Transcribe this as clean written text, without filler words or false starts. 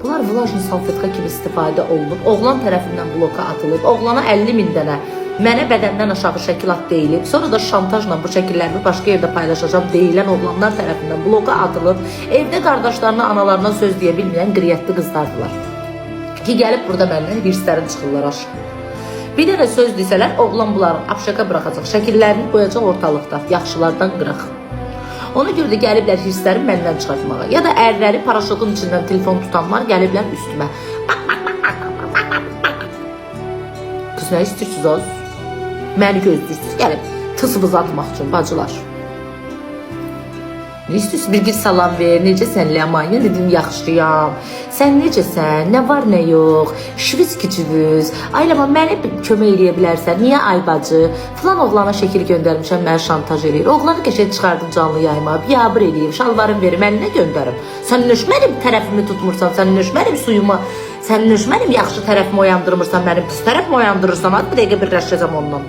Bunlar vlajni salfetka kimi istifadə olunub, oğlan tərəfindən bloka atılıb, oğlana 50 min dənə mənə bədəndən aşağı şəkil at deyilib, sonra da şantajla bu şəkillərimi başqa yerdə paylaşacağam deyilən oğlanlar tərəfindən bloka atılıb, evdə qardaşlarına, analarına söz deyə bilməyən qriyyətli qızlardılar. Ki gəlib burada məndən hirslərini çıxırlar aşağı. Bir dənə söz desələr, oğlan bunların abşaka buraxacaq, şəkillərini qoyacaq ortalıqda, yaxşılardan qıraq. Ona görə də gəliblər hirsləri məndən çıxartmağa. Ya da ərləri paraşotun içindən telefon tutanlar gəliblər üstümə. Qız, nə istəyirsiniz az? Məni gözləyirsiniz, gəlib tısımızı atmaq üçün, bacılar. Nə istəyirsiniz? Bir salam ver, necəsən Ləman? Mən dedim, yaxşıyam. Sən necəsən? Nə var, nə yox? Şviz küçüvüz. Ay Ləman, mənə bir kömək eləyə bilərsən? Niyə ay bacı? Filan oğlana şəkil göndərmişəm, məni şantaj eləyir. Oğlanı qəşəng çıxardım canlı yayıma. Biabır eləyir, şalvarım verim, əlinə göndərim. Sən nöş mənim tərəfimi tutmursan, sən nöş mənim suyuma, sən nöş mənim yaxşı tərəfimi oyandırmırsan, mənim pis tərəfimi oyandırırsan. Hadi bir dəqiqə birləşəcəm ondan.